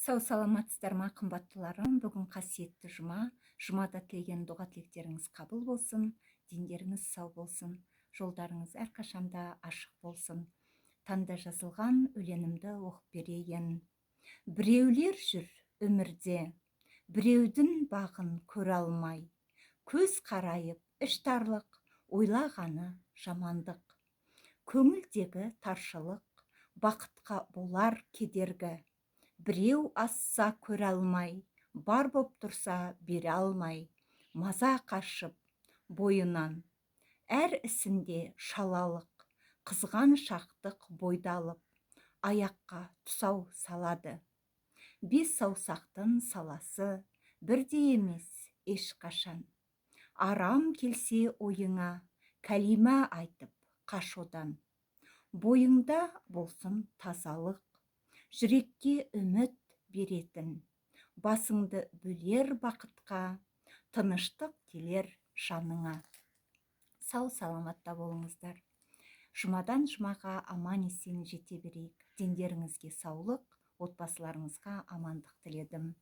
Сау саламатсыздар ма, қымбаттыларым? Бүгін қасиетті жұма. Жұмада тілеген дұға тілектеріңіз қабыл болсын, дендеріңіз сау болсын, жолдарыңыз әрқашанда ашық болсын. Таңда жазылған өлеңімді оқып берейін. Біреулер жүр өмірде біреудің бағын көре алмай, көз қарайып, іштарлық, ойлағаны жамандық. Көңілдегі таршылық бақытқа болар кедергі. Біреу асса, көре алмай, бар боп тұрса, бере алмай, маза қашып бойынан. Әр ісінде шалалық, қызғаншақтық бойды алып, аяққа тұсау салады. Бес саусақтың саласы бірдей емес ешқашан. Арам келсе ойыңа, кәлима айтып қаш одан. Бойыңда болсын тазалық, жүрекке үміт беретін, басыңды бөлер бақытқа, тыныштық келер жаныңа. Сау саламатта болыңыздар. Жұмадан жұмаға аман есен жете берейік. Дендеріңізге саулық, отбасыларыңызға амандық тіледім.